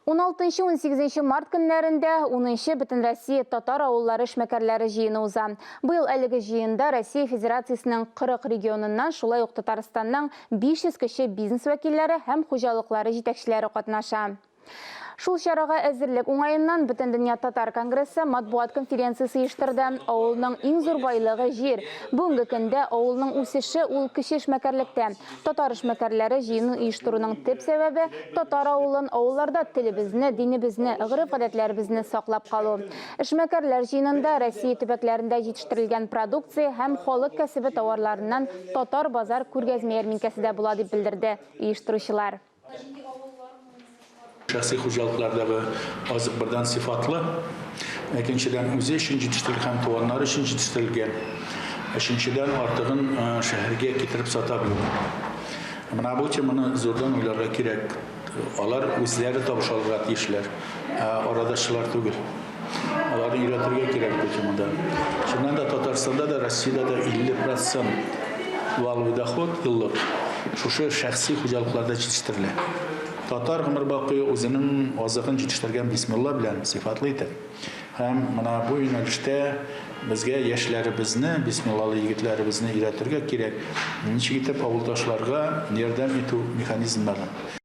16-18 март көннәрендә 10нчы Бөтенроссия татар авыллары эшмәкәрләре җыены уза. Быел әлеге җыенда Россия Федерациясенең 40 регионыннан, шулай ук Татарстанның 500 кече бизнес вәкилләре һәм хуҗалыклары җитәкчеләре катнаша. Шул чарага әзерлек уңаеннан Бөтендөнья татар конгрессы матбугат конференциясе оештырды. Авылның иң зур байлыгы, җир. Бүгенге көндә авылның үсеше ул кече эшмәкәрлектә. Татар эшмәкәрләре җыенын оештыруның төп сәбәбе, татар авылын, авылларда телебезне, динебезне, гореф-гадәтләребезне саклап калу. Эшмәкәрләр җыенында Россия төбәкләрендә җитештерелгән продукция һәм халык кәсебе тауарларыннан Татар базар күргәзмә-ярминкәсе дә була, дип белдерде оештыручылар. Шәхси хуҗалыклардагы азык бердән сыйфатлы, икенчедән үзе өчен җитештерелгән һәм туганнары өчен җитештерелгән, өченчедән артыгын шәһәргә китереп сата белү. Менә бу теманы зурдан уйларга кирәк. Алар үзләре табыш алырга тиешләр, ә арадашчылар түгел. Аларны өйрәтергә кирәк бу темада. Чыннан да Татарстанда да, Россиядә дә 50 процент валовый доход еллык шушы шәхси хуҗалыкларда җитештерелә. Татар гомер бакый үзенең азыгын җитештергән бисмилла белән, сыйфатлы итеп. Һәм менә бу юнәлештә безгә яшьләребезне, бисмиллалы егетләребезне өйрәтергә кирәк, ничек итеп авылдашларга ярдәм итү механизмнарын.